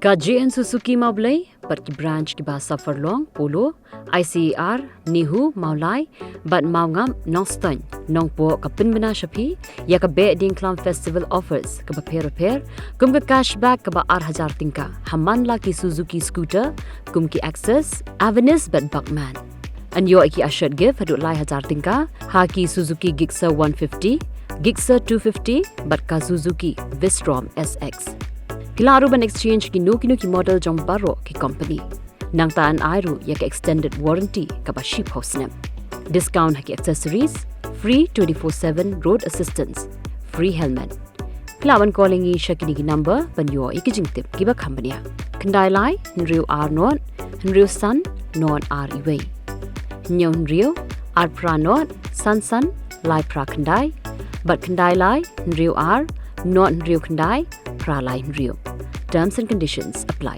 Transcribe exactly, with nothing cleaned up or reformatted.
Ka J N Suzuki Mawblei bad ki branch kiba Safarlong, Polo, I C A R, NEHU, Mawlai bad Mawngap, Nongstoiñ, Nongpoh ka pynbna sha phi ïa ka Behdieñkhlam Festival Offers kaba pher bapher, kum ka cashback kaba ar hajar tyngka ha man la ki Suzuki scooter kum ki Access, Avenis bad Buckman. Yn ïoh ïa ki assured gift haduh lai hajar tyngka ha ki Suzuki Gixxer one fifty, Gixxer two fifty bad ka Suzuki V-Strom S X. Phi lah ruh ban exchange kino kino ki model jong baroh ki company. Nangta yn ai ruh ïa ka extended warranty kaba shiphew snem. Discount ha ki accessories, free twenty-four seven road assistance, free helmet. Phi lah ban call ïa ngi sha kine ki number ban ïoh ïa ki jingtip kiba kham bniah: khyndai lai hynriew ar nod hynriew san nod ar wei, hynñiew hynriew ar phra nod san san lai phra khyndai, bad khyndai lai hynriew ar nod hynriew khyndai phra lai hynriew. Terms and conditions apply.